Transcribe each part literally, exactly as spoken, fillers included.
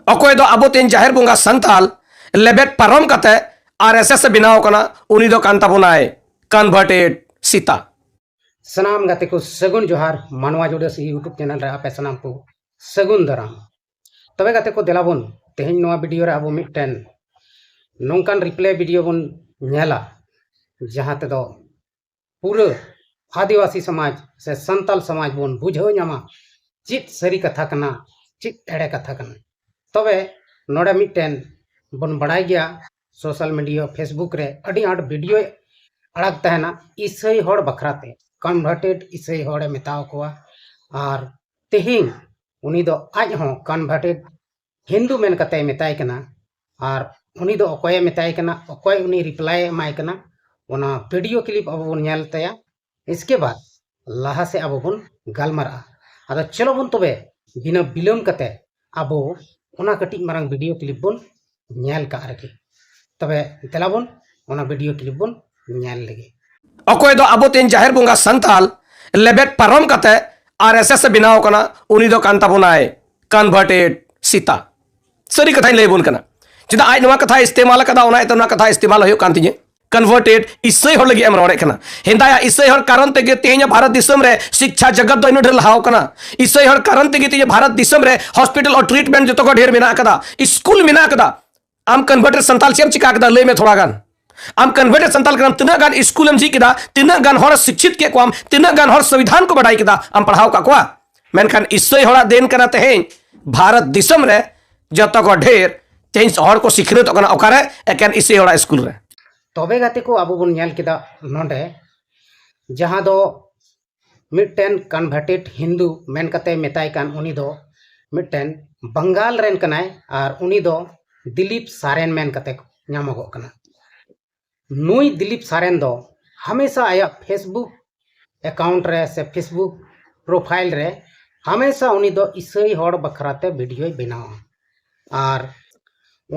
ᱚᱠᱚᱭ ᱫᱚ ᱟᱵᱚ ᱛᱮᱧ ᱡᱟᱦᱮᱨ ᱵᱚᱸᱜᱟ ᱥᱟᱱᱛᱟᱞ ᱞᱮᱵᱮᱫ ᱯᱟᱨᱚᱢ ᱠᱟᱛᱮ ᱟᱨ ᱮᱥ ᱮᱥ ᱮ ᱵᱮᱱᱟᱣ ᱠᱟᱱᱟ, ᱩᱱᱤ ᱫᱚ ᱠᱟᱱ ᱛᱟᱵᱚᱱᱟᱭ ᱠᱚᱱᱵᱷᱟᱨᱴᱮᱰ ᱥᱤᱛᱟ᱾ ᱥᱟᱱᱟᱢ ᱜᱟᱛᱮ ᱠᱚ ᱥᱟᱹᱜᱩᱱ ᱡᱚᱦᱟᱨ, ᱢᱟᱱᱣᱟ ᱡᱩᱰᱟᱹᱥᱤ YouTube ᱪᱮᱱᱮᱞ ᱨᱮ ᱟᱯᱮ ᱥᱟᱱᱟᱢ ᱠᱚ ᱥᱟᱹᱜᱩᱱ ᱫᱟᱨᱟᱢ᱾ ᱛᱚᱵᱮ ᱜᱟᱛᱮ ᱠᱚ, ᱫᱮᱞᱟ ᱵᱚᱱ ᱛᱮᱦᱮᱧ ᱱᱚᱣᱟ ᱵᱷᱤᱰᱤᱭᱳ ᱨᱮ ᱟᱵᱚ ᱢᱤᱫᱴᱮᱱ ᱱᱚᱝᱠᱟᱱ ᱨᱤᱯᱞᱟᱭ ᱵᱷᱤᱰᱤᱭᱳ ᱵᱚᱱ ᱧᱮᱞᱟ, ᱡᱟᱦᱟᱸ ᱛᱮᱫᱚ ᱯᱩᱨᱟᱹ ᱟᱹᱫᱤᱵᱟᱹᱥᱤ ᱥᱚᱢᱟᱡᱽ ᱥᱮ ᱥᱟᱱᱛᱟᱞ ᱥᱚᱢᱟᱡᱽ ᱵᱚᱱ ᱵᱩᱡᱷᱟᱹᱣ ᱧᱟᱢᱟ ᱪᱮᱫ ᱥᱟᱹᱨᱤ ᱠᱟᱛᱷᱟ ᱠᱟᱱᱟ, ᱪᱮᱫ ᱮᱲᱮ ᱠᱟᱛᱷᱟ ᱠᱟᱱᱟ᱾ ᱛᱚᱵᱮ ᱱᱚᱰᱮ ᱢᱤᱫᱴᱮᱱ ᱵᱚᱱ ᱵᱟᱲᱟᱭ ᱜᱮᱭᱟ, ᱥᱳᱥᱟᱞ ᱢᱤᱰᱤᱭᱟ Facebook ᱨᱮ ᱟᱹᱰᱤ ᱟᱸᱴ ᱵᱷᱤᱰᱤᱭᱳᱭ ᱟᱲᱟᱜ ᱛᱟᱦᱮᱱᱟ ᱤᱥᱟᱹᱭ ᱦᱚᱲ ᱵᱟᱠᱷᱨᱟ ᱛᱮ, ᱠᱚᱱᱵᱷᱟᱨᱴᱮᱰ ᱤᱥᱟᱹᱭ ᱦᱚᱲᱮ ᱢᱮᱛᱟᱣ ᱠᱚᱣᱟ᱾ ᱟᱨ ᱛᱮᱦᱮᱧ ᱩᱱᱤ ᱫᱚ ᱟᱡ ᱦᱚᱸ ᱠᱚᱱᱵᱷᱟᱨᱴᱮᱰ ᱦᱤᱱᱫᱩ ᱢᱮᱱ ᱠᱟᱛᱮᱭ ᱢᱮᱛᱟᱭ ᱠᱟᱱᱟ᱾ ᱟᱨ ᱩᱱᱤ ᱫᱚ ᱚᱠᱚᱭᱮ ᱢᱮᱛᱟᱭ ᱠᱟᱱᱟ, ᱚᱠᱚᱭ ᱩᱱᱤ ᱨᱤᱯᱞᱟᱭᱮ ᱮᱢᱟᱭ ᱠᱟᱱᱟ, ᱚᱱᱟ ᱵᱷᱤᱰᱤᱭᱳ ᱠᱞᱤᱯ ᱟᱵᱚ ᱵᱚᱱ ᱧᱮᱞ ᱛᱟᱭᱟ᱾ ᱤᱥᱠᱮ ᱵᱟᱫ ᱞᱟᱦᱟ ᱥᱮᱫ ᱟᱵᱚ ᱵᱚᱱ ᱜᱟᱞᱢᱟᱨᱟᱜᱼᱟ᱾ ᱟᱫᱚ ᱪᱚᱞᱚ ᱵᱚᱱ ᱛᱚᱵᱮ ᱵᱤᱱᱟᱹ ᱵᱤᱞᱚᱢ ᱠᱟᱛᱮ ᱟᱵᱚ ᱚᱱᱟ ᱠᱟᱹᱴᱤᱡ ᱢᱟᱨᱟᱝ ᱵᱷᱤᱰᱤᱭᱳ ᱠᱞᱤᱯ ᱵᱚᱱ ᱧᱮᱞ ᱠᱟᱜ ᱨᱮᱜᱮ᱾ ᱛᱚᱵᱮ ᱫᱮᱞᱟ ᱵᱚᱱ ᱚᱱᱟ ᱵᱷᱤᱰᱤᱭᱳ ᱠᱞᱤᱯ ᱵᱚᱱ ᱧᱮᱞ ᱞᱮᱜᱮ᱾ ᱚᱠᱚᱭ ᱫᱚ ᱟᱵᱚ ᱛᱮᱧ ᱡᱟᱦᱮᱨ ᱵᱚᱸᱜᱟ ᱥᱟᱱᱛᱟᱞ ᱞᱮᱵᱮᱫ ᱯᱟᱨᱚᱢ ᱠᱟᱛᱮ ᱟᱨ ᱮᱥ ᱮᱥ ᱮ ᱵᱮᱱᱟᱣ ᱠᱟᱱᱟ, ᱩᱱᱤ ᱫᱚ ᱠᱟᱱ ᱛᱟᱵᱚᱱᱟᱭ ᱠᱚᱱᱵᱷᱟᱨᱴᱮᱰ ᱥᱤᱛᱟ᱾ ᱥᱟᱹᱨᱤ ᱠᱟᱛᱷᱟᱧ ᱞᱟᱹᱭ ᱟᱵᱚᱱ ᱠᱟᱱᱟ, ᱪᱮᱫᱟᱜ ᱟᱡ ᱱᱚᱣᱟ ᱠᱟᱛᱷᱟᱭ ᱤᱥᱛᱮᱢᱟᱞ ᱟᱠᱟᱫᱟ, ᱚᱱᱟ ᱤᱭᱟᱹᱛᱮ ᱱᱚᱣᱟ ᱠᱟᱛᱷᱟ ᱤᱥᱛᱮᱢᱟᱞ ᱦᱩᱭᱩᱜ ᱠᱟᱱ ᱛᱤᱧᱟᱹ᱾ ᱠᱚᱱᱵᱷᱟᱨᱴᱮᱰ ᱤᱥᱟᱹᱭ ᱦᱚᱲ ᱞᱟᱹᱜᱤᱫ ᱮᱢ ᱨᱚᱲᱮᱫ ᱠᱟᱱᱟ᱾ ᱦᱮᱸᱫᱟᱭᱟ ᱤᱥᱟᱹᱭ ᱦᱚᱲ ᱠᱟᱨᱚᱱ ᱛᱮᱜᱮ ᱛᱮᱦᱮᱧ ᱵᱷᱟᱨᱚᱛ ᱫᱤᱥᱚᱢ ᱨᱮ ᱥᱤᱠᱪᱷᱟ ᱡᱚᱜᱚᱛ ᱫᱚ ᱤᱱᱟᱹᱜ ᱰᱷᱮᱨ ᱞᱟᱦᱟᱣ ᱠᱟᱱᱟ᱾ ᱤᱥᱟᱹᱭ ᱦᱚᱲ ᱠᱟᱨᱚᱱ ᱛᱮᱜᱮ ᱛᱮᱦᱮᱧ ᱵᱷᱟᱨᱚᱛ ᱫᱤᱥᱚᱢ ᱨᱮ ᱦᱚᱥᱯᱤᱴᱟᱞ ᱟᱨ ᱴᱨᱤᱴᱢᱮᱱᱴ ᱡᱚᱛᱚ ᱠᱷᱚᱱ ᱰᱷᱮᱨ ᱢᱮᱱᱟᱜ ᱟᱠᱟᱫᱟ, ᱥᱠᱩᱞ ᱢᱮᱱᱟᱜ ᱟᱠᱟᱫᱟ᱾ ᱟᱢ ᱠᱚᱱᱵᱷᱟᱨᱴᱮᱰ ᱥᱟᱱᱛᱟᱞ ᱪᱮᱫ ᱮᱢ ᱪᱤᱠᱟ ᱠᱮᱫᱟ? ᱞᱟᱹᱭ ᱢᱮ ᱛᱷᱚᱲᱟ ᱜᱟᱱ᱾ ᱟᱢ ᱠᱚᱱᱵᱷᱟᱨᱴᱮᱰ ᱥᱟᱱᱛᱟᱞ ᱠᱟᱱᱟᱢ, ᱛᱤᱱᱟᱹᱜ ᱜᱟᱱ ᱥᱠᱩᱞ ᱮᱢ ᱡᱷᱤᱡ ᱠᱮᱫᱟ, ᱛᱤᱱᱟᱹᱜ ᱜᱟᱱ ᱦᱚᱲ ᱥᱤᱠᱪᱷᱤᱛ ᱠᱮᱫ ᱠᱚᱣᱟᱢ, ᱛᱤᱱᱟᱹᱜ ᱜᱟᱱ ᱦᱚᱲ ᱥᱚᱝᱵᱤᱫᱷᱟᱱ ᱠᱚ ᱵᱟᱰᱟᱭ ᱠᱮᱫᱟ, ᱟᱢ ᱯᱟᱲᱦᱟᱣ ᱠᱟᱜ ᱠᱚᱣᱟ? ᱢᱮᱱᱠᱷᱟᱱ ᱤᱥᱟᱹᱭ ᱦᱚᱲᱟᱜ ᱫᱮᱱ ᱠᱟᱱᱟ ᱛᱮᱦᱮᱧ ᱵᱷᱟᱨᱚᱛ ᱫᱤᱥᱚᱢ ᱨᱮ ᱡᱚᱛᱚ ᱠᱚ ᱰᱷᱮᱨ ᱛᱮᱦᱮᱧ ᱦᱚᱲ ᱠᱚ ᱥᱤᱠᱷᱱᱟᱹᱛᱚᱜ ᱠᱟᱱᱟ᱾ ᱚᱠᱟᱨᱮ? ᱮᱠᱮᱱ ᱤᱥᱟᱹᱭ ᱦᱚᱲᱟᱜ ᱥᱠᱩᱞ ᱨᱮ᱾ ᱛᱚᱵᱮ ᱜᱟᱛᱮ ᱠᱚ, ᱟᱵᱚ ᱵᱚᱱ ᱧᱮᱞ ᱠᱮᱫᱟ ᱱᱚᱰᱮ, ᱡᱟᱦᱟᱸ ᱫᱚ ᱢᱤᱫᱴᱮᱱ ᱠᱚᱱᱵᱷᱟᱨᱴᱮᱰ ᱦᱤᱱᱫᱩ ᱢᱮᱱ ᱠᱟᱛᱮ ᱢᱮᱛᱟᱭ ᱠᱟᱱ, ᱩᱱᱤ ᱫᱚ ᱢᱤᱫᱴᱮᱱ ᱵᱟᱝᱜᱟᱞ ᱨᱮᱱ ᱠᱟᱱᱟᱭ ᱟᱨ ᱩᱱᱤ ᱫᱚ ᱫᱤᱞᱤᱯ ᱥᱟᱨᱮᱱ ᱢᱮᱱ ᱠᱟᱛᱮ ᱧᱟᱢᱚᱜᱚᱜ ᱠᱟᱱᱟ᱾ ᱱᱩᱭ ᱫᱤᱞᱤᱯ ᱥᱟᱨᱮᱱ ᱫᱚ ᱦᱟᱢᱮᱥᱟ ᱟᱭᱟᱜ Facebook ᱮᱠᱟᱣᱩᱱᱴ ᱨᱮ ᱥᱮ Facebook ᱯᱨᱚᱯᱷᱟᱭᱤᱞ ᱨᱮ ᱦᱟᱢᱮᱥᱟ ᱩᱱᱤ ᱫᱚ ᱤᱥᱟᱹᱭ ᱦᱚᱲ ᱵᱟᱠᱷᱨᱟ ᱛᱮ ᱵᱷᱤᱰᱤᱭᱳᱭ ᱵᱮᱱᱟᱣᱟ᱾ ᱟᱨ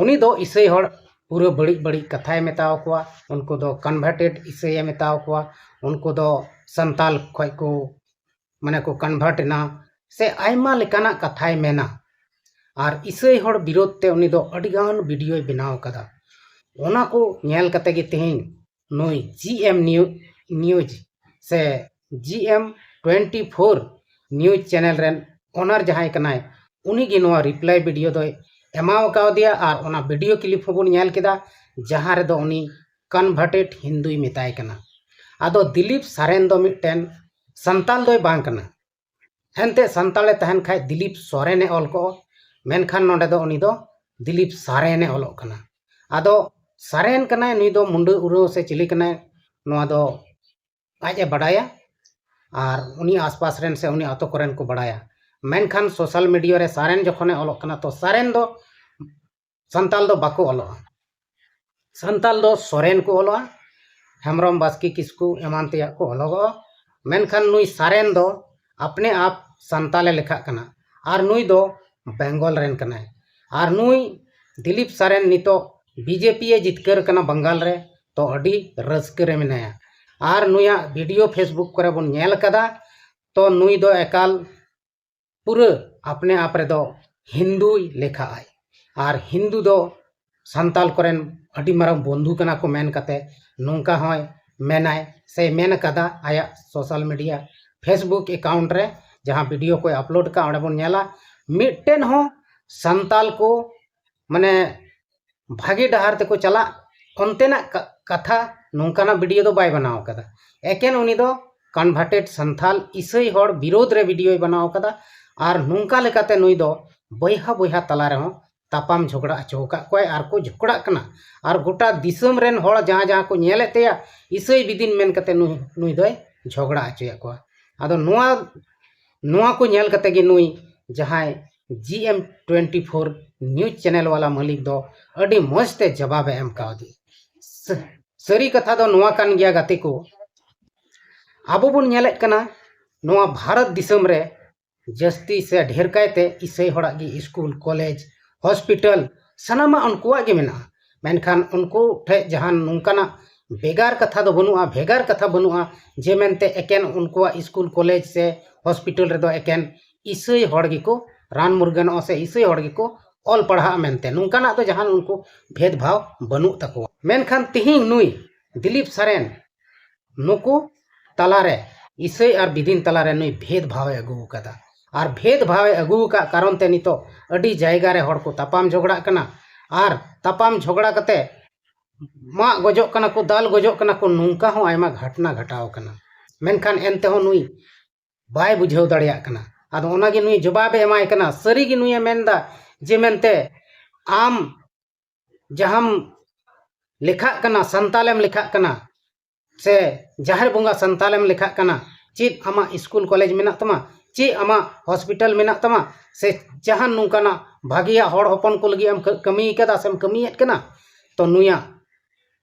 ᱩᱱᱤ ᱫᱚ ᱤᱥᱟᱹᱭ ᱦᱚᱲ ᱯᱩᱨᱟᱹ ᱵᱟᱹᱲᱤᱡ ᱵᱟᱹᱲᱤᱡ ᱠᱟᱛᱷᱟᱭ ᱢᱮᱛᱟᱣ ᱠᱚᱣᱟ᱾ ᱩᱱᱠᱩ ᱫᱚ ᱠᱚᱱᱵᱷᱟᱨᱴᱮᱰ ᱤᱥᱟᱹᱭᱮ ᱢᱮᱛᱟᱣ ᱠᱚᱣᱟ᱾ ᱩᱱᱠᱩ ᱫᱚ ᱥᱟᱱᱛᱟᱞ ᱠᱷᱚᱡ ᱠᱚ, ᱢᱟᱱᱮ, ᱠᱚ ᱠᱚᱱᱵᱷᱟᱨᱴ ᱮᱱᱟ, ᱥᱮ ᱟᱭᱢᱟ ᱞᱮᱠᱟᱱᱟᱜ ᱠᱟᱛᱷᱟᱭ ᱢᱮᱱᱟ᱾ ᱟᱨ ᱤᱥᱟᱹᱭ ᱦᱚᱲ ᱵᱤᱨᱳᱫᱷ ᱛᱮ ᱩᱱᱤ ᱫᱚ ᱟᱹᱰᱤ ᱜᱟᱱ ᱵᱷᱤᱰᱤᱭᱳᱭ ᱵᱮᱱᱟᱣ ᱠᱟᱫᱟ᱾ ᱚᱱᱟ ᱠᱚ ᱧᱮᱞ ᱠᱟᱛᱮ ᱜᱮ ᱛᱮᱦᱮᱧ ᱱᱩᱭ ᱡᱤ ᱮᱢ ᱱᱤᱭᱩ-, ᱱᱤᱭᱩᱡᱽ ᱥᱮ ᱡᱤ ᱮᱢ ᱴᱩᱭᱮᱱᱴᱤ ᱯᱷᱳᱨ ᱱᱤᱭᱩᱡᱽ ᱪᱮᱱᱮᱞ ᱨᱮᱱ ᱳᱱᱟᱨ ᱡᱟᱦᱟᱸᱭ ᱠᱟᱱᱟᱭ, ᱩᱱᱤ ᱜᱮ ᱱᱚᱣᱟ ᱨᱤᱯᱞᱟᱭ ᱵᱷᱤᱰᱤᱭᱳ ᱫᱚᱭ ᱮᱢᱟᱣ ᱠᱟᱣᱫᱮᱭᱟ᱾ ᱟᱨ ᱚᱱᱟ ᱵᱷᱤᱰᱤᱭᱳ ᱠᱞᱤᱯ ᱦᱚᱸᱵᱚᱱ ᱧᱮᱞ ᱠᱮᱫᱟ, ᱡᱟᱦᱟᱸ ᱨᱮᱫᱚ ᱩᱱᱤ ᱠᱚᱱᱵᱷᱟᱨᱴᱮᱰ ᱦᱤᱱᱫᱩᱭ ᱢᱮᱛᱟᱭ ᱠᱟᱱᱟ᱾ ᱟᱫᱚ ᱫᱤᱞᱤᱯ ᱥᱟᱨᱮᱱ ᱫᱚ ᱢᱤᱫᱴᱮᱱ ᱥᱟᱱᱛᱟᱞ ᱫᱚᱭ ᱵᱟᱝ ᱠᱟᱱᱟ᱾ ᱮᱱᱛᱮ ᱥᱟᱱᱛᱟᱲᱮ ᱛᱟᱦᱮᱱ ᱠᱷᱟᱡ ᱫᱤᱞᱤᱯ ᱥᱚᱨᱮᱱᱮ ᱚᱞ ᱠᱚᱜᱼᱟ, ᱢᱮᱱᱠᱷᱟᱱ ᱱᱚᱰᱮ ᱫᱚ ᱩᱱᱤ ᱫᱚ ᱫᱤᱞᱤᱯ ᱥᱟᱨᱮᱱᱮ ᱚᱞᱚᱜ ᱠᱟᱱᱟ᱾ ᱟᱫᱚ ᱥᱟᱨᱮᱱ ᱠᱟᱱᱟᱭ ᱱᱩᱭ ᱫᱚ ᱢᱩᱱᱰᱟᱹ ᱩᱨᱟᱹᱣ ᱥᱮ ᱪᱤᱞᱤ ᱠᱟᱱᱟᱭ, ᱱᱚᱣᱟ ᱫᱚ ᱟᱡ ᱮ ᱵᱟᱰᱟᱭᱟ᱾ ᱟᱨ ᱩᱱᱤ ᱟᱥᱯᱟᱥ ᱨᱮᱱ ᱥᱮ ᱩᱱᱤ ᱟᱛᱳ ᱠᱚᱨᱮᱱ ᱠᱚ ᱵᱟᱰᱟᱭᱟ᱾ ᱢᱮᱱᱠᱷᱟᱱ ᱥᱳᱥᱟᱞ ᱢᱤᱰᱤᱭᱟ ᱨᱮ ᱥᱟᱨᱮᱱ ᱡᱚᱠᱷᱚᱱᱮ ᱚᱞᱚᱜ ᱠᱟᱱᱟ, ᱛᱚ ᱥᱟᱨᱮᱱ ᱫᱚ ᱥᱟᱱᱛᱟᱞ ᱫᱚ ᱵᱟᱠᱚ ᱚᱞᱚᱜᱼᱟ᱾ ᱥᱟᱱᱛᱟᱞ ᱫᱚ ᱥᱚᱨᱮᱱ ᱠᱚ ᱚᱞᱚᱜᱼᱟ, ᱦᱮᱢᱵᱨᱚᱢ, ᱵᱟᱥᱠᱮ, ᱠᱤᱥᱠᱩ ᱮᱢᱟᱱ ᱛᱮᱭᱟᱜ ᱠᱚ ᱚᱞᱚᱜᱚᱜᱼᱟ᱾ ᱢᱮᱱᱠᱷᱟᱱ ᱱᱩᱭ ᱥᱟᱨᱮᱱ ᱫᱚ ᱟᱯᱱᱮ ᱟᱯ ᱥᱟᱱᱛᱟᱞᱮ ᱞᱮᱠᱷᱟᱜ ᱠᱟᱱᱟ᱾ ᱟᱨ ᱱᱩᱭ ᱫᱚ ᱵᱮᱝᱜᱚᱞ ᱨᱮᱱ ᱠᱟᱱᱟᱭ᱾ ᱟᱨ ᱱᱩᱭ ᱫᱤᱞᱤᱯ ᱥᱟᱨᱮᱱ ᱱᱤᱛᱚᱜ ᱵᱤᱡᱮᱯᱤ ᱮ ᱡᱤᱛᱠᱟᱹᱨ ᱠᱟᱱᱟ ᱵᱟᱝᱜᱟᱞ ᱨᱮ, ᱛᱚ ᱟᱹᱰᱤ ᱨᱟᱹᱥᱠᱟᱹ ᱨᱮ ᱢᱮᱱᱟᱭᱟ᱾ ᱟᱨ ᱱᱩᱭᱟᱜ ᱵᱷᱤᱰᱤᱭᱳ ᱯᱷᱮᱥᱵᱩᱠ ᱠᱚᱨᱮ ᱵᱚᱱ ᱧᱮᱞ ᱠᱟᱫᱟ, ᱛᱚ ᱱᱩᱭ ᱫᱚ ᱮᱠᱟᱞ ᱯᱩᱨᱟᱹ ᱟᱯᱱᱮ ᱟᱯ ᱨᱮᱫᱚ ᱦᱤᱱᱫᱩᱭ ᱞᱮᱠᱷᱟᱜ ᱟᱭ᱾ ᱟᱨ ᱦᱤᱱᱫᱩ ᱫᱚ ᱥᱟᱱᱛᱟᱞ ᱠᱚᱨᱮᱱ ᱟᱹᱰᱤ ᱢᱟᱨᱟᱝ ᱵᱚᱱᱫᱷᱩ ᱠᱟᱱᱟ ᱠᱚ ᱢᱮᱱ ᱠᱟᱛᱮ ᱱᱚᱝᱠᱟ ᱦᱚᱸᱭ ᱢᱮᱱᱟᱭ ᱥᱮ ᱢᱮᱱ ᱠᱟᱫᱟ ᱟᱭᱟᱜ ᱥᱳᱥᱟᱞ ᱢᱤᱰᱤᱭᱟ ᱯᱷᱮᱥᱵᱩᱠ ᱮᱠᱟᱣᱩᱱᱴ ᱨᱮ, ᱡᱟᱦᱟᱸ ᱵᱷᱤᱰᱤᱭᱳ ᱠᱚᱭ ᱟᱯᱞᱳᱰ ᱠᱟᱜᱼᱟ, ᱚᱸᱰᱮ ᱵᱚᱱ ᱧᱮᱞᱟ ᱢᱤᱫᱴᱮᱱ ᱦᱚᱸ ᱥᱟᱱᱛᱟᱞ ᱠᱚ ᱢᱟᱱᱮ ᱵᱷᱟᱜᱮ ᱰᱟᱦᱟᱨ ᱛᱮᱠᱚ ᱪᱟᱞᱟᱜ ᱚᱱᱛᱮᱱᱟᱜ ᱠᱟ-, ᱠᱟᱛᱷᱟ ᱱᱚᱝᱠᱟᱱᱟᱜ ᱵᱷᱤᱰᱤᱭᱳ ᱫᱚ ᱵᱟᱭ ᱵᱮᱱᱟᱣ ᱠᱟᱫᱟ᱾ ᱮᱠᱮᱱ ᱩᱱᱤ ᱫᱚ ᱠᱚᱱᱵᱷᱟᱨᱴᱮᱰ ᱥᱟᱱᱛᱷᱟᱞ ᱤᱥᱟᱹᱭ ᱦᱚᱲ ᱵᱤᱨᱳᱫᱷ ᱨᱮ ᱵᱷᱤᱰᱤᱭᱳᱭ ᱵᱮᱱᱟᱣ ᱠᱟᱫᱟ᱾ ᱟᱨ ᱱᱚᱝᱠᱟ ᱞᱮᱠᱟᱛᱮ ᱱᱩᱭ ᱫᱚ ᱵᱚᱭᱦᱟ ᱵᱚᱭᱦᱟ ᱛᱟᱞᱟ ᱨᱮᱦᱚᱸ ᱛᱟᱯᱟᱢ ᱡᱷᱚᱜᱽᱲᱟ ᱦᱚᱪᱚ ᱟᱠᱟᱫ ᱠᱚᱣᱟᱭ ᱟᱨ ᱠᱚ ᱡᱷᱚᱜᱽᱲᱟᱜ ᱠᱟᱱᱟ᱾ ᱟᱨ ᱜᱚᱴᱟ ᱫᱤᱥᱚᱢ ᱨᱮᱱ ᱦᱚᱲ ᱡᱟᱦᱟᱸ ᱡᱟᱦᱟᱸ ᱠᱚ ᱧᱮᱞᱮᱫ ᱛᱟᱭᱟ ᱤᱥᱟᱹᱭ ᱵᱤᱫᱤᱱ ᱢᱮᱱ ᱠᱟᱛᱮ ᱱᱩᱭ, ᱱᱩᱭ ᱫᱚᱭ ᱡᱷᱚᱜᱽᱲᱟ ᱦᱚᱪᱚᱭᱮᱫ ᱠᱚᱣᱟ᱾ ᱟᱫᱚ ᱱᱚᱣᱟ, ᱱᱚᱣᱟ ᱠᱚ ᱧᱮᱞ ᱠᱟᱛᱮ ᱜᱮ ᱱᱩᱭ ᱡᱟᱦᱟᱸᱭ ᱡᱤ ᱮᱢ ᱴᱩᱭᱮᱱᱴᱤ ᱯᱷᱳᱨ ᱱᱤᱭᱩᱡᱽ ᱪᱮᱱᱮᱞ ᱣᱟᱞᱟ ᱢᱟᱹᱞᱤᱠ ᱫᱚ ᱟᱹᱰᱤ ᱢᱚᱡᱽ ᱛᱮ ᱡᱟᱵᱟᱵᱮ ᱮᱢ ᱠᱟᱣᱫᱮ᱾ ᱥᱟᱹ-, ᱥᱟᱹᱨᱤ ᱠᱟᱛᱷᱟ ᱫᱚ ᱱᱚᱣᱟ ᱠᱟᱱ ᱜᱮᱭᱟ ᱜᱟᱛᱮ ᱠᱚ, ᱟᱵᱚ ᱵᱚᱱ ᱧᱮᱞᱮᱫ ᱠᱟᱱᱟ ᱱᱚᱣᱟ ᱵᱷᱟᱨᱚᱛ ᱫᱤᱥᱚᱢ ᱨᱮ ᱡᱟᱹᱥᱛᱤ ᱥᱮ ᱰᱷᱮᱨ ᱠᱟᱭᱛᱮ ᱤᱥᱟᱹᱭ ᱦᱚᱲᱟᱜ ᱜᱮ ᱥᱠᱩᱞ, ᱠᱚᱞᱮᱡᱽ, ᱦᱚᱥᱯᱤᱴᱟᱞ ᱥᱟᱱᱟᱢᱟᱜ ᱩᱱᱠᱩᱣᱟᱜ ᱜᱮ ᱢᱮᱱᱟᱜᱼᱟ᱾ ᱢᱮᱱᱠᱷᱟᱱ ᱩᱱᱠᱩ ᱴᱷᱮᱡ ᱡᱟᱦᱟᱱ ᱱᱚᱝᱠᱟᱱᱟᱜ ᱵᱷᱮᱜᱟᱨ ᱠᱟᱛᱷᱟ ᱫᱚ ᱵᱟᱹᱱᱩᱜᱼᱟ, ᱵᱷᱮᱜᱟᱨ ᱠᱟᱛᱷᱟ ᱵᱟᱹᱱᱩᱜᱼᱟ ᱡᱮ ᱢᱮᱱᱛᱮ ᱮᱠᱮᱱ ᱩᱱᱠᱩᱣᱟᱜ ᱥᱠᱩᱞ, ᱠᱚᱞᱮᱡᱽ ᱥᱮ ᱦᱚᱥᱯᱤᱴᱟᱞ ᱨᱮᱫᱚ ᱮᱠᱮᱱ ᱤᱥᱟᱹᱭ ᱦᱚᱲ ᱜᱮᱠᱚ ᱨᱟᱱ ᱢᱩᱨᱜᱟᱹᱱᱚᱜᱼᱟ ᱥᱮ ᱤᱥᱟᱹᱭ ᱦᱚᱲ ᱜᱮᱠᱚ ᱚᱞ ᱯᱟᱲᱦᱟᱜᱼᱟ ᱢᱮᱱᱛᱮ, ᱱᱚᱝᱠᱟᱱᱟᱜ ᱫᱚ ᱡᱟᱦᱟᱱ ᱩᱱᱠᱩ ᱵᱷᱮᱫᱽ ᱵᱷᱟᱣ ᱵᱟᱹᱱᱩᱜ ᱛᱟᱠᱚᱣᱟ᱾ ᱢᱮᱱᱠᱷᱟᱱ ᱛᱤᱦᱤᱧ ᱱᱩᱭ ᱫᱤᱞᱤᱯ ᱥᱚᱨᱮᱱ ᱱᱩᱠᱩ ᱛᱟᱞᱟᱨᱮ, ᱤᱥᱟᱹᱭ ᱟᱨ ᱵᱤᱫᱤᱱ ᱛᱟᱞᱟᱨᱮ ᱱᱩᱭ ᱵᱷᱮᱫᱽ ᱵᱷᱟᱣ ᱮ ᱟᱹᱜᱩ ᱟᱠᱟᱫᱟ᱾ ᱟᱨ ᱵᱷᱮᱫᱽ ᱵᱷᱟᱣ ᱮ ᱟᱹᱜᱩ ᱟᱠᱟᱫ ᱠᱟᱨᱚᱱ ᱛᱮ ᱱᱤᱛᱚᱜ ᱟᱹᱰᱤ ᱡᱟᱭᱜᱟ ᱨᱮ ᱦᱚᱲ ᱠᱚ ᱛᱟᱯᱟᱢ ᱡᱷᱚᱜᱽᱲᱟᱜ ᱠᱟᱱᱟ᱾ ᱟᱨ ᱛᱟᱯᱟᱢ ᱡᱷᱚᱜᱽᱲᱟ ᱠᱟᱛᱮ ᱢᱟᱜ ᱜᱚᱡᱚᱜ ᱠᱟᱱᱟ ᱠᱚ, ᱫᱟᱞ ᱜᱚᱡᱚᱜ ᱠᱟᱱᱟ ᱠᱚ, ᱱᱚᱝᱠᱟ ᱦᱚᱸ ᱟᱭᱢᱟ ᱜᱷᱟᱴᱱᱟ ᱜᱷᱟᱴᱟᱣ ᱠᱟᱱᱟ᱾ ᱢᱮᱱᱠᱷᱟᱱ ᱮᱱᱛᱮᱦᱚᱸ ᱱᱩᱭ ᱵᱟᱭ ᱵᱩᱡᱷᱟᱹᱣ ᱫᱟᱲᱮᱭᱟᱜ ᱠᱟᱱᱟ᱾ ᱟᱫᱚ ᱚᱱᱟᱜᱮ ᱱᱩᱭ ᱡᱚᱵᱟᱵᱮ ᱮᱢᱟᱭ ᱠᱟᱱᱟ᱾ ᱥᱟᱹᱨᱤᱜᱮ ᱱᱩᱭᱮ ᱢᱮᱱᱫᱟ ᱡᱮ ᱢᱮᱱᱛᱮ ᱟᱢ ᱡᱟᱦᱟᱸᱢ ᱞᱮᱠᱷᱟᱜ ᱠᱟᱱᱟ, ᱥᱟᱱᱛᱟᱞᱮᱢ ᱞᱮᱠᱷᱟᱜ ᱠᱟᱱᱟ, ᱥᱮ ᱡᱟᱦᱮᱨ ᱵᱚᱸᱜᱟ ᱥᱟᱱᱛᱟᱞᱮᱢ ᱞᱮᱠᱷᱟᱜ ᱠᱟᱱᱟ, ᱪᱮᱫ ᱟᱢᱟᱜ ᱥᱠᱩᱞ ᱠᱚᱞᱮᱡᱽ ᱢᱮᱱᱟᱜ ᱛᱟᱢᱟ? ᱪᱮᱫ ᱟᱢᱟᱜ ᱦᱚᱥᱯᱤᱴᱟᱞ ᱢᱮᱱᱟᱜ ᱛᱟᱢᱟ? ᱥᱮ ᱡᱟᱦᱟᱱ ᱱᱚᱝᱠᱟᱱᱟᱜ ᱵᱷᱟᱹᱜᱤᱭᱟᱜ ᱦᱚᱲ ᱦᱚᱯᱚᱱ ᱠᱚ ᱞᱟᱹᱜᱤᱫ ᱮᱢ ᱠᱟᱹ-, ᱠᱟᱹᱢᱤ ᱠᱟᱫᱟ ᱥᱮᱢ ᱠᱟᱹᱢᱤᱭᱮᱫ ᱠᱟᱱᱟ? ᱛᱚ ᱱᱩᱭᱟᱜ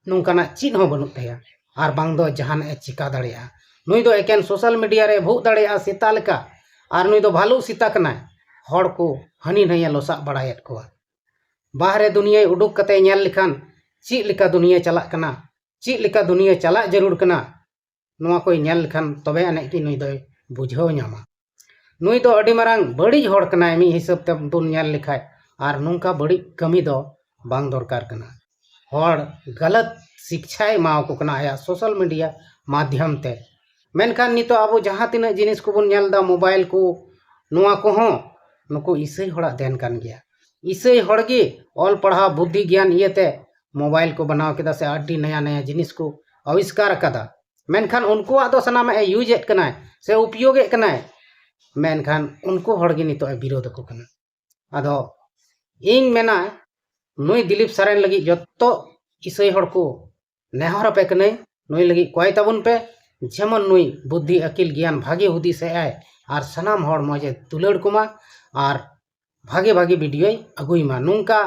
ᱱᱚᱝᱠᱟᱱᱟᱜ ᱪᱮᱫ ᱦᱚᱸ ᱵᱟᱹᱱᱩᱜ ᱛᱟᱭᱟ, ᱟᱨ ᱵᱟᱝ ᱫᱚ ᱡᱟᱦᱟᱱᱟᱜ ᱮ ᱪᱤᱠᱟ ᱫᱟᱲᱮᱭᱟᱜᱼᱟ᱾ ᱱᱩᱭ ᱫᱚ ᱮᱠᱮᱱ ᱥᱳᱥᱟᱞ ᱢᱤᱰᱤᱭᱟ ᱨᱮ ᱵᱷᱩᱜ ᱫᱟᱲᱮᱭᱟᱜᱼᱟ ᱥᱮᱛᱟ ᱞᱮᱠᱟ, ᱟᱨ ᱱᱩᱭ ᱫᱚ ᱵᱷᱟᱞᱩ ᱥᱮᱛᱟ ᱠᱟᱱᱟᱭ᱾ ᱦᱚᱲ ᱠᱚ ᱦᱟᱹᱱᱤ ᱱᱟᱹᱭᱮ ᱞᱚᱥᱟᱜ ᱵᱟᱲᱟᱭᱮᱫ ᱠᱚᱣᱟ᱾ ᱵᱟᱦᱨᱮ ᱫᱩᱱᱤᱭᱟᱹᱭ ᱩᱰᱩᱠ ᱠᱟᱛᱮ ᱧᱮᱞ ᱞᱮᱠᱷᱟᱱ ᱪᱮᱫ ᱞᱮᱠᱟ ᱫᱩᱱᱤᱭᱟᱹ ᱪᱟᱞᱟᱜ ᱠᱟᱱᱟ, ᱪᱮᱫ ᱞᱮᱠᱟ ᱫᱩᱱᱤᱭᱟᱹ ᱪᱟᱞᱟᱜ ᱡᱟᱹᱨᱩᱲ ᱠᱟᱱᱟ, ᱱᱚᱣᱟ ᱠᱚᱭ ᱧᱮᱞ ᱞᱮᱠᱷᱟᱱ ᱛᱚᱵᱮ ᱟᱹᱱᱤᱡ ᱜᱮ ᱱᱩᱭ ᱫᱚᱭ ᱵᱩᱡᱷᱟᱹᱣ ᱧᱟᱢᱟ᱾ ᱱᱩᱭ ᱫᱚ ᱟᱹᱰᱤ ᱢᱟᱨᱟᱝ ᱵᱟᱹᱲᱤᱡ ᱦᱚᱲ ᱠᱟᱱᱟᱭ ᱢᱤᱫ ᱦᱤᱥᱟᱹᱵ ᱛᱮ ᱵᱚᱱ ᱧᱮᱞ ᱞᱮᱠᱷᱟᱡ, ᱟᱨ ᱱᱚᱝᱠᱟ ᱵᱟᱹᱲᱤᱡ ᱠᱟᱹᱢᱤ ᱫᱚ ᱵᱟᱝ ᱫᱚᱨᱠᱟᱨ ᱠᱟᱱᱟ᱾ ᱦᱚᱲ ᱜᱟᱞᱟᱛ ᱥᱤᱠᱪᱷᱟᱭ ᱮᱢᱟᱣᱟᱠᱚ ᱠᱟᱱᱟ ᱟᱭᱟᱜ ᱥᱳᱥᱟᱞ ᱢᱤᱰᱤᱭᱟ ᱢᱟᱫᱽᱫᱷᱚᱢ ᱛᱮ᱾ ᱢᱮᱱᱠᱷᱟᱱ ᱱᱤᱛᱚᱜ ᱟᱵᱚ ᱡᱟᱦᱟᱸ ᱛᱤᱱᱟᱹᱜ ᱡᱤᱱᱤᱥ ᱠᱚᱵᱚᱱ ᱧᱮᱞ ᱮᱫᱟ, ᱢᱳᱵᱟᱭᱤᱞ ᱠᱚ, ᱱᱚᱣᱟ ᱠᱚᱦᱚᱸ ᱱᱩᱠᱩ ᱤᱥᱟᱹᱭ ᱦᱚᱲᱟᱜ ᱫᱮᱱ ᱠᱟᱱ ᱜᱮᱭᱟ᱾ ᱤᱥᱟᱹᱭ ᱦᱚᱲ ᱜᱮ ᱚᱞ ᱯᱟᱲᱦᱟᱣ ᱵᱩᱫᱽᱫᱷᱤ ᱜᱮᱭᱟᱱ ᱤᱭᱟᱹᱛᱮ ᱢᱳᱵᱟᱭᱤᱞ ᱠᱚ ᱵᱮᱱᱟᱣ ᱠᱮᱫᱟ ᱥᱮ ᱟᱹᱰᱤ ᱱᱟᱭᱟ ᱱᱟᱭᱟ ᱡᱤᱱᱤᱥ ᱠᱚ ᱟᱵᱤᱥᱠᱟᱨ ᱟᱠᱟᱫᱟ᱾ ᱢᱮᱱᱠᱷᱟᱱ ᱩᱱᱠᱩᱣᱟᱜ ᱫᱚ ᱥᱟᱱᱟᱢᱟᱜ ᱮ ᱤᱭᱩᱡᱽ ᱮᱫ ᱠᱟᱱᱟᱭ ᱥᱮ ᱩᱯᱭᱳᱜᱽ ᱮᱫ ᱠᱟᱱᱟᱭ, ᱢᱮᱱᱠᱷᱟᱱ ᱩᱱᱠᱩ ᱦᱚᱲ ᱜᱮ ᱱᱤᱛᱚᱜ ᱮ ᱵᱤᱨᱳᱫ ᱟᱠᱚ ᱠᱟᱱᱟ᱾ ᱟᱫᱚ ᱤᱧ ᱢᱮᱱᱟ, ᱱᱩᱭ ᱫᱤᱞᱤᱯ ᱥᱚᱨᱮᱱ ᱞᱟᱹᱜᱤᱫ ᱡᱚᱛᱚ ᱤᱥᱟᱹᱭ ᱦᱚᱲ ᱠᱚ ᱱᱮᱦᱚᱨ ᱟᱯᱮ ᱠᱟᱹᱱᱟᱹᱧ, ᱱᱩᱭ ᱞᱟᱹᱜᱤᱫ ᱠᱚᱭ ᱛᱟᱵᱚᱱ ᱯᱮ, ᱡᱮᱢᱚᱱ ᱱᱩᱭ ᱵᱩᱫᱽᱫᱷᱤ ᱟᱹᱠᱤᱞ ᱜᱮᱭᱟᱱ ᱵᱷᱟᱜᱮ ᱦᱩᱫᱤᱥ ᱮ ᱟᱭ ᱟᱨ ᱥᱟᱱᱟᱢ ᱦᱚᱲ ᱢᱚᱡᱽ ᱮ ᱫᱩᱞᱟᱹᱲ ᱠᱚᱢᱟ ᱟᱨ ᱵᱷᱟᱜᱮ ᱵᱷᱟᱜᱮ ᱵᱷᱤᱰᱤᱭᱳᱭ ᱟᱹᱜᱩᱭ ᱢᱟ᱾ ᱱᱚᱝᱠᱟ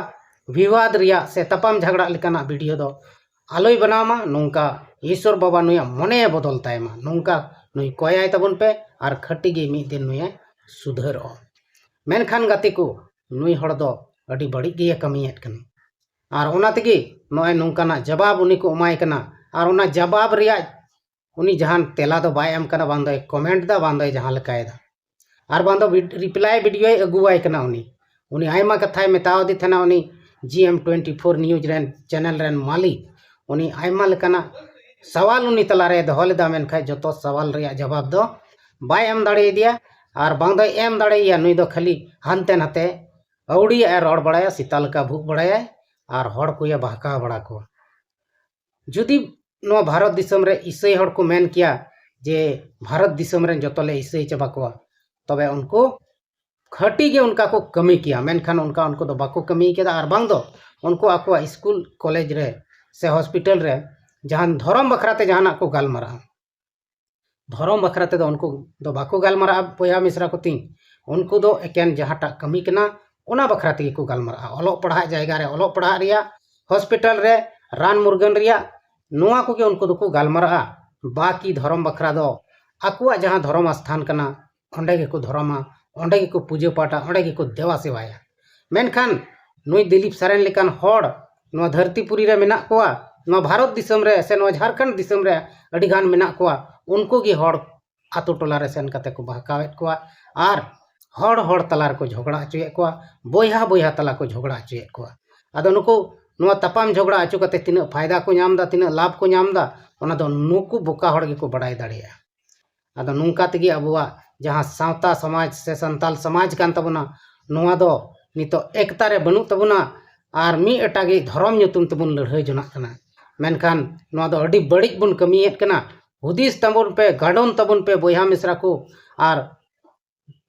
ᱵᱤᱵᱟᱫ ᱨᱮᱭᱟᱜ ᱥᱮ ᱛᱟᱯᱟᱢ ᱡᱷᱟᱜᱽᱲᱟᱜ ᱞᱮᱠᱟᱱᱟᱜ ᱵᱷᱤᱰᱤᱭᱳ ᱫᱚ ᱟᱞᱚᱭ ᱵᱮᱱᱟᱣ ᱢᱟ᱾ ᱱᱚᱝᱠᱟ ᱤᱥᱥᱚᱨ ᱵᱟᱵᱟ ᱱᱩᱭᱟᱜ ᱢᱚᱱᱮ ᱵᱚᱫᱚᱞ ᱛᱟᱭ ᱢᱟ᱾ ᱱᱚᱝᱠᱟ ᱱᱩᱭ ᱠᱚᱭᱟᱭ ᱛᱟᱵᱚᱱ ᱯᱮ ᱟᱨ ᱠᱷᱟᱹᱴᱤ ᱜᱮ ᱢᱤᱫ ᱫᱤᱱ ᱱᱩᱭᱮ ᱥᱩᱫᱷᱟᱹᱨᱚᱜᱼᱟ᱾ ᱢᱮᱱᱠᱷᱟᱱ ᱜᱟᱛᱮ ᱠᱚ, ᱱᱩᱭ ᱦᱚᱲ ᱫᱚ ᱟᱹᱰᱤ ᱵᱟᱹᱲᱤᱡ ᱜᱮᱭ ᱠᱟᱹᱢᱤᱭᱮᱫ ᱠᱟᱱᱟ᱾ ᱟᱨ ᱚᱱᱟ ᱛᱮᱜᱮ ᱱᱚᱜᱼᱚᱭ ᱱᱚᱝᱠᱟᱱᱟᱜ ᱡᱟᱵᱟᱵ ᱩᱱᱤ ᱠᱚ ᱮᱢᱟᱭ ᱠᱟᱱᱟ᱾ ᱟᱨ ᱚᱱᱟ ᱡᱟᱵᱟᱵ ᱨᱮᱭᱟᱜ ᱩᱱᱤ ᱡᱟᱦᱟᱱ ᱛᱮᱞᱟ ᱫᱚ ᱵᱟᱭ ᱮᱢ ᱠᱟᱱᱟ, ᱵᱟᱝ ᱫᱚᱭ ᱠᱚᱢᱮᱱᱴ ᱫᱟ, ᱵᱟᱝ ᱫᱚᱭ ᱡᱟᱦᱟᱸ ᱞᱮᱠᱟᱭᱮᱫᱟ᱾ ᱟᱨ ᱵᱟᱝ ᱫᱚ reply video ᱭ ᱟᱹᱜᱩᱣᱟᱭ ᱠᱟᱱᱟ ᱩᱱᱤ᱾ ᱩᱱᱤ ᱟᱭᱢᱟ ᱠᱟᱛᱷᱟᱭ ᱢᱮᱛᱟᱣᱟᱫᱮ ᱛᱟᱦᱮᱱᱟ ᱩᱱᱤ G M twenty four news ᱨᱮᱱ channel ᱨᱮᱱ ᱢᱟᱹᱞᱤᱠ᱾ ᱩᱱᱤ ᱟᱭᱢᱟ ᱞᱮᱠᱟᱱᱟᱜ ᱥᱟᱣᱟᱞ ᱩᱱᱤ ᱛᱟᱞᱟᱨᱮ ᱫᱚᱦᱚ ᱞᱮᱫᱟ, ᱢᱮᱱᱠᱷᱟᱱ ᱡᱚᱛᱚ ᱥᱟᱣᱟᱞ ᱨᱮᱭᱟᱜ ᱡᱚᱵᱟᱵ ᱫᱚ ᱵᱟᱭ ᱮᱢ ᱫᱟᱲᱮᱭᱟᱫᱮᱭᱟ᱾ ᱟᱨ ᱵᱟᱝ ᱫᱚᱭ ᱮᱢ ᱫᱟᱲᱮᱭᱟᱭᱟ, ᱱᱩᱭ ᱫᱚ ᱠᱷᱟᱹᱞᱤ ᱦᱟᱱᱛᱮ ᱱᱟᱛᱮ ᱟᱹᱣᱲᱤᱭᱟᱜ ᱮ ᱨᱚᱲ ᱵᱟᱲᱟᱭᱟ, ᱥᱮᱛᱟ ᱞᱮᱠᱟ ᱵᱷᱩᱜ ᱵᱟᱲᱟᱭᱟᱭ ᱟᱨ ᱦᱚᱲ ᱠᱚᱭᱮ ᱵᱟᱦᱠᱟᱣ ᱵᱟᱲᱟ ᱠᱚᱣᱟ᱾ ᱡᱩᱫᱤ ᱱᱚᱣᱟ ᱵᱷᱟᱨᱚᱛ ᱫᱤᱥᱚᱢ ᱨᱮ ᱤᱥᱟᱹᱭ ᱦᱚᱲ ᱠᱚ ᱢᱮᱱ ᱠᱮᱭᱟ ᱡᱮ ᱵᱷᱟᱨᱚᱛ ᱫᱤᱥᱚᱢ ᱨᱮᱱ ᱡᱚᱛᱚ ᱞᱮ ᱤᱥᱟᱹᱭ ᱪᱟᱵᱟ ᱠᱚᱣᱟ, ᱛᱚᱵᱮ ᱩᱱᱠᱩ ᱠᱷᱟᱹᱴᱤ ᱜᱮ ᱚᱱᱠᱟ ᱠᱚ ᱠᱟᱹᱢᱤ ᱠᱮᱭᱟ᱾ ᱢᱮᱱᱠᱷᱟᱱ ᱚᱱᱠᱟ ᱩᱱᱠᱩ ᱫᱚ ᱵᱟᱠᱚ ᱠᱟᱹᱢᱤ ᱠᱮᱫᱟ᱾ ᱟᱨ ᱵᱟᱝ ᱫᱚ ᱩᱱᱠᱩ ᱟᱠᱚᱣᱟᱜ ᱥᱠᱩᱞ, ᱠᱚᱞᱮᱡᱽ ᱨᱮ ᱥᱮ ᱦᱚᱥᱯᱤᱴᱟᱞ ᱨᱮ ᱡᱟᱦᱟᱱ ᱫᱷᱚᱨᱚᱢ ᱵᱟᱠᱷᱨᱟ ᱛᱮ ᱡᱟᱦᱟᱱᱟᱜ ᱠᱚ ᱜᱟᱞᱢᱟᱨᱟᱜᱼᱟ, ᱫᱷᱚᱨᱚᱢ ᱵᱟᱠᱷᱨᱟ ᱛᱮᱫᱚ ᱩᱱᱠᱩ ᱫᱚ ᱵᱟᱠᱚ ᱜᱟᱞᱢᱟᱨᱟᱜᱼᱟ ᱵᱚᱭᱦᱟ ᱢᱤᱥᱨᱟ ᱠᱚ ᱛᱤᱧ᱾ ᱩᱱᱠᱩ ᱫᱚ ᱮᱠᱮᱱ ᱡᱟᱦᱟᱸᱴᱟᱜ ᱠᱟᱹᱢᱤ ᱠᱟᱱᱟ, ᱚᱱᱟ ᱵᱟᱠᱷᱨᱟ ᱛᱮᱜᱮ ᱠᱚ ᱜᱟᱞᱢᱟᱨᱟᱜᱼᱟ᱾ ᱚᱞᱚᱜ ᱯᱟᱲᱦᱟᱜ ᱡᱟᱭᱜᱟ ᱨᱮ ᱚᱞᱚᱜ ᱯᱟᱲᱦᱟᱜ ᱨᱮᱭᱟᱜ, ᱦᱚᱥᱯᱤᱴᱟᱞ ᱨᱮ ᱨᱟᱱ ᱢᱩᱨᱜᱟᱹᱱ ᱨᱮᱭᱟᱜ, ᱱᱚᱣᱟ ᱠᱚᱜᱮ ᱩᱱᱠᱩ ᱫᱚᱠᱚ ᱜᱟᱞᱢᱟᱨᱟᱜᱼᱟ᱾ ᱵᱟᱠᱤ ᱫᱷᱚᱨᱚᱢ ᱵᱟᱠᱷᱨᱟ ᱫᱚ ᱟᱠᱚᱣᱟᱜ ᱡᱟᱦᱟᱸ ᱫᱷᱚᱨᱚᱢ ᱟᱥᱛᱷᱟᱱ ᱠᱟᱱᱟ, ᱚᱸᱰᱮ ᱜᱮᱠᱚ ᱫᱷᱚᱨᱚᱢᱟ, ᱚᱸᱰᱮ ᱜᱮᱠᱚ ᱯᱩᱡᱟᱹ ᱯᱟᱴᱟ, ᱚᱸᱰᱮ ᱜᱮᱠᱚ ᱫᱮᱵᱟ ᱥᱮᱵᱟᱭᱟ᱾ ᱢᱮᱱᱠᱷᱟᱱ ᱱᱩᱭ ᱫᱤᱞᱤᱯ ᱥᱚᱨᱮᱱ ᱞᱮᱠᱟᱱ ᱦᱚᱲ ᱱᱚᱣᱟ ᱫᱷᱟᱹᱨᱛᱤ ᱯᱩᱨᱤ ᱨᱮ ᱢᱮᱱᱟᱜ ᱠᱚᱣᱟ, ᱱᱚᱣᱟ ᱵᱷᱟᱨᱚᱛ ᱫᱤᱥᱚᱢ ᱨᱮ ᱥᱮ ᱱᱚᱣᱟ ᱡᱷᱟᱲᱠᱷᱚᱸᱰ ᱫᱤᱥᱚᱢ ᱨᱮ ᱟᱹᱰᱤ ᱜᱟᱱ ᱢᱮᱱᱟᱜ ᱠᱚᱣᱟ᱾ ᱩᱱᱠᱩ ᱜᱮ ᱦᱚᱲ ᱟᱛᱳ ᱴᱚᱞᱟ ᱨᱮ ᱥᱮᱱ ᱠᱟᱛᱮ ᱠᱚ ᱵᱟᱦᱠᱟᱣᱮᱫ ᱠᱚᱣᱟ ᱟᱨ ᱦᱚᱲ ᱦᱚᱲ ᱛᱟᱞᱟ ᱨᱮᱠᱚ ᱡᱷᱚᱜᱽᱲᱟ ᱦᱚᱪᱚᱭᱮᱫ ᱠᱚᱣᱟ, ᱵᱚᱭᱦᱟ ᱵᱚᱭᱦᱟ ᱛᱟᱞᱟ ᱠᱚ ᱡᱷᱚᱜᱽᱲᱟ ᱦᱚᱪᱚᱭᱮᱫ ᱠᱚᱣᱟ᱾ ᱟᱫᱚ ᱱᱩᱠᱩ ᱱᱚᱣᱟ ᱛᱟᱯᱟᱢ ᱡᱷᱚᱜᱽᱲᱟ ᱦᱚᱪᱚ ᱠᱟᱛᱮ ᱛᱤᱱᱟᱹᱜ ᱯᱷᱟᱭᱫᱟ ᱠᱚ ᱧᱟᱢ ᱮᱫᱟ, ᱛᱤᱱᱟᱹᱜ ᱞᱟᱵᱷ ᱠᱚ ᱧᱟᱢ ᱮᱫᱟ, ᱚᱱᱟ ᱫᱚ ᱱᱩᱠᱩ ᱵᱚᱠᱟ ᱦᱚᱲ ᱜᱮᱠᱚ ᱵᱟᱲᱟᱭ ᱫᱟᱲᱮᱭᱟᱜᱼᱟ᱾ ᱟᱫᱚ ᱱᱚᱝᱠᱟ ᱛᱮᱜᱮ ᱟᱵᱚᱣᱟᱜ ᱡᱟᱦᱟᱸ ᱥᱟᱶᱛᱟ ᱥᱚᱢᱟᱡᱽ ᱥᱮ ᱥᱟᱱᱛᱟᱞ ᱥᱚᱢᱟᱡᱽ ᱠᱟᱱ ᱛᱟᱵᱚᱱᱟ, ᱱᱚᱣᱟ ᱫᱚ ᱱᱤᱛᱚᱜ ᱮᱠᱛᱟ ᱨᱮ ᱵᱟᱹᱱᱩᱜ ᱛᱟᱵᱚᱱᱟ ᱟᱨ ᱢᱤᱫ ᱮᱴᱟᱜᱤᱡ ᱫᱷᱚᱨᱚᱢ ᱧᱩᱛᱩᱢ ᱛᱮᱵᱚᱱ ᱞᱟᱹᱲᱦᱟᱹᱭ ᱡᱚᱱᱟᱜ ᱠᱟᱱᱟ᱾ ᱢᱮᱱᱠᱷᱟᱱ ᱱᱚᱣᱟ ᱫᱚ ᱟᱹᱰᱤ ᱵᱟᱹᱲᱤᱡ ᱵᱚᱱ ᱠᱟᱹᱢᱤᱭᱮᱫ ᱠᱟᱱᱟ᱾ ᱦᱩᱫᱤᱥ ᱛᱟᱵᱚᱱ ᱯᱮ, ᱜᱟᱰᱚᱱ ᱛᱟᱵᱚᱱ ᱯᱮ ᱵᱚᱭᱦᱟ ᱢᱤᱥᱨᱟ ᱠᱚ, ᱟᱨ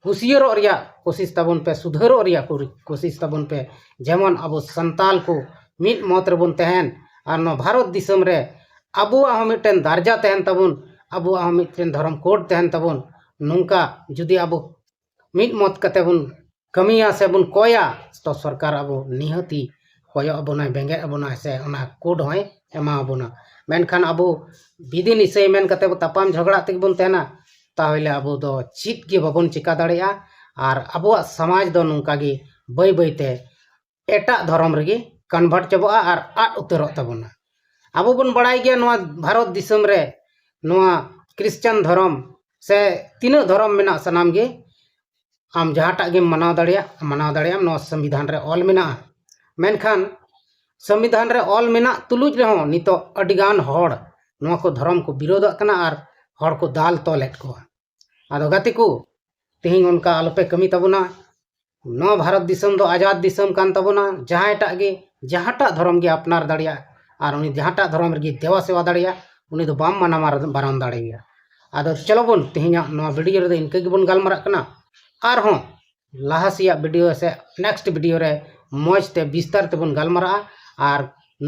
ᱦᱩᱥᱤᱭᱟᱹᱨᱚᱜ ᱨᱮᱭᱟᱜ ᱠᱳᱥᱤᱥ ᱛᱟᱵᱚᱱ ᱯᱮ, ᱥᱩᱫᱷᱟᱹᱨᱚᱜ ᱨᱮᱭᱟᱜ ᱠᱩᱨᱤ-, ᱠᱳᱥᱤᱥ ᱛᱟᱵᱚᱱ ᱯᱮ᱾ ᱡᱮᱢᱚᱱ ᱟᱵᱚ ᱥᱟᱱᱛᱟᱞ ᱠᱚ ᱢᱤᱫ ᱢᱚᱛ ᱨᱮᱵᱚᱱ ᱛᱟᱦᱮᱱ ᱟᱨ ᱱᱚᱣᱟ ᱵᱷᱟᱨᱚᱛ ᱫᱤᱥᱚᱢ ᱨᱮ ᱟᱵᱚᱣᱟᱜ ᱦᱚᱸ ᱢᱤᱫᱴᱮᱱ ᱫᱟᱨᱡᱟ ᱛᱟᱦᱮᱱ ᱛᱟᱵᱚᱱ, ᱟᱵᱚᱣᱟᱜ ᱦᱚᱸ ᱢᱤᱫᱴᱮᱱ ᱫᱷᱚᱨᱚᱢ ᱠᱳᱰ ᱛᱟᱦᱮᱱ ᱛᱟᱵᱚᱱ᱾ ᱱᱚᱝᱠᱟ ᱡᱩᱫᱤ ᱟᱵᱚ ᱢᱤᱫ ᱢᱚᱛ ᱠᱟᱛᱮ ᱵᱚᱱ ᱠᱟᱹᱢᱤᱭᱟ ᱥᱮ ᱵᱚᱱ ᱠᱚᱭᱟ, ᱛᱚ ᱥᱚᱨᱠᱟᱨ ᱟᱵᱚ ᱱᱤᱦᱟᱹᱛᱤ ᱠᱚᱭᱚᱜ ᱟᱵᱚᱱᱟᱭ, ᱵᱮᱸᱜᱮᱫ ᱟᱵᱚᱱᱟᱭ ᱥᱮ ᱚᱱᱟ ᱠᱳᱰ ᱦᱚᱸᱭ ᱮᱢᱟ ᱟᱵᱚᱱᱟ᱾ ᱢᱮᱱᱠᱷᱟᱱ ᱟᱵᱚ ᱵᱤᱫᱤᱱ ᱤᱥᱟᱹᱭ ᱢᱮᱱ ᱠᱟᱛᱮ ᱵᱚ ᱛᱟᱯᱟᱢ ᱡᱷᱚᱜᱽᱲᱟ ᱛᱮᱜᱮ ᱵᱚᱱ ᱛᱟᱦᱮᱱᱟ, ᱛᱟᱦᱚᱞᱮ ᱟᱵᱚ ᱫᱚ ᱪᱮᱫ ᱜᱮ ᱵᱟᱵᱚᱱ ᱪᱮᱠᱟ ᱫᱟᱲᱮᱭᱟᱜᱼᱟ᱾ ᱟᱨ ᱟᱵᱚᱣᱟᱜ ᱥᱚᱢᱟᱡᱽ ᱫᱚ ᱱᱚᱝᱠᱟ ᱜᱮ ᱵᱟᱹᱭ ᱵᱟᱹᱭ ᱛᱮ ᱮᱴᱟᱜ ᱫᱷᱚᱨᱚᱢ ᱨᱮᱜᱮ ᱠᱚᱱᱵᱷᱟᱨᱴ ᱪᱟᱵᱟᱜᱼᱟ ᱟᱨ ᱟᱫ ᱩᱛᱟᱹᱨᱚᱜ ᱛᱟᱵᱚᱱᱟ᱾ ᱟᱵᱚ ᱵᱚᱱ ᱵᱟᱲᱟᱭ ᱜᱮᱭᱟ ᱱᱚᱣᱟ ᱵᱷᱟᱨᱚᱛ ᱫᱤᱥᱚᱢ ᱨᱮ ᱱᱚᱣᱟ ᱠᱨᱤᱥᱪᱟᱱ ᱫᱷᱚᱨᱚᱢ ᱥᱮ ᱛᱤᱱᱟᱹᱜ ᱫᱷᱚᱨᱚᱢ ᱢᱮᱱᱟᱜ ᱥᱟᱱᱟᱢ ᱜᱮ ᱟᱢ ᱡᱟᱦᱟᱸᱴᱟᱜ ᱜᱮᱢ ᱢᱟᱱᱟᱣ ᱫᱟᱲᱮᱭᱟᱜ ᱢᱟᱱᱟᱣ ᱫᱟᱲᱮᱭᱟᱜ ᱟᱢ, ᱱᱚᱣᱟ ᱥᱚᱝᱵᱤᱫᱷᱟᱱ ᱨᱮ ᱚᱞ ᱢᱮᱱᱟᱜᱼᱟ᱾ ᱢᱮᱱᱠᱷᱟᱱ ᱥᱚᱝᱵᱤᱫᱷᱟᱱ ᱨᱮ ᱚᱞ ᱢᱮᱱᱟᱜ ᱛᱩᱞᱩᱡ ᱨᱮᱦᱚᱸ ᱱᱤᱛᱚᱜ ᱟᱹᱰᱤᱜᱟᱱ ᱦᱚᱲ ᱱᱚᱣᱟ ᱠᱚ ᱫᱷᱚᱨᱚᱢ ᱠᱚ ᱵᱤᱨᱳᱫᱟᱜ ᱠᱟᱱᱟ ᱟᱨ ᱦᱚᱲ ᱠᱚ ᱫᱟᱞ ᱛᱚᱞᱮᱫ ᱠᱚᱣᱟ᱾ ᱟᱫᱚ ᱜᱟᱛᱮ ᱠᱚ, ᱛᱮᱦᱮᱧ ᱚᱱᱠᱟ ᱟᱞᱚᱯᱮ ᱠᱟᱹᱢᱤ ᱛᱟᱵᱚᱱᱟ᱾ ᱱᱚᱣᱟ ᱵᱷᱟᱨᱚᱛ ᱫᱤᱥᱚᱢ ᱫᱚ ᱟᱡᱟᱫ ᱫᱤᱥᱚᱢ ᱠᱟᱱ ᱛᱟᱵᱚᱱᱟ᱾ ᱡᱟᱦᱟᱸᱭᱴᱟᱜ ᱜᱮ ᱡᱟᱦᱟᱸᱴᱟᱜ ᱫᱷᱚᱨᱚᱢ ᱜᱮ ᱟᱯᱱᱟᱨ ᱫᱟᱲᱮᱭᱟᱜᱼᱟ ᱟᱨ ᱩᱱᱤ ᱡᱟᱦᱟᱸᱴᱟᱜ ᱫᱷᱚᱨᱚᱢ ᱨᱮᱜᱮ ᱫᱮᱵᱟ ᱥᱮᱵᱟ ᱫᱟᱲᱮᱭᱟᱜᱼᱟ, ᱩᱱᱤ ᱫᱚ ᱵᱟᱢ ᱢᱟᱱᱟ ᱢᱟᱨ- ᱵᱟᱨᱚᱱ ᱫᱟᱲᱮᱭᱟᱭᱟ᱾ ᱟᱫᱚ ᱪᱚᱞᱚ ᱵᱚᱱ, ᱛᱮᱦᱮᱧᱟᱜ ᱱᱚᱣᱟ ᱵᱷᱤᱰᱤᱭᱳ ᱨᱮᱫᱚ ᱤᱱᱠᱟᱹ ᱜᱮᱵᱚᱱ ᱜᱟᱞᱢᱟᱨᱟᱜ ᱠᱟᱱᱟ᱾ ᱟᱨᱦᱚᱸ ᱞᱟᱦᱟ ᱥᱮᱭᱟᱜ ᱵᱷᱤᱰᱤᱭᱳ ᱥᱮ ᱱᱮᱠᱥᱴ ᱵᱷᱤᱰᱤᱭᱳ ᱨᱮ ᱢᱚᱡᱽ ᱛᱮ ᱵᱤᱥᱛᱟᱨ ᱛᱮᱵᱚᱱ ᱜᱟᱞᱢᱟᱨᱟᱜᱼᱟ᱾ ᱟᱨ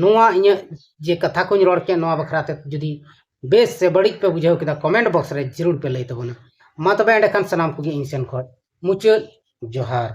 ᱱᱚᱣᱟ ᱤᱧᱟᱹᱜ ᱡᱮ ᱠᱟᱛᱷᱟ ᱠᱚᱧ ᱨᱚᱲ ᱠᱮᱫ, ᱱᱚᱣᱟ ᱵᱟᱠᱷᱨᱟ ᱛᱮ ᱡᱩᱫᱤ ᱵᱮᱥ ᱥᱮ ᱵᱟᱹᱲᱤᱡ ᱯᱮ ᱵᱩᱡᱷᱟᱹᱣ ᱠᱮᱫᱟ, ᱠᱚᱢᱮᱱᱴ ᱵᱚᱠᱥ ᱨᱮ ᱡᱟᱹᱨᱩᱲ ᱯᱮ ᱞᱟᱹᱭ ᱛᱟᱵᱚᱱᱟ᱾ ᱢᱟ ᱛᱚᱵᱮ ᱮᱸᱰᱮᱠᱷᱟᱱ ᱥᱟᱱᱟᱢ ᱠᱚᱜᱮ ᱤᱧ ᱥᱮᱱ ᱠᱷᱚᱱ ᱢᱩᱪᱟᱹᱫ ᱡᱚᱦᱟᱨ᱾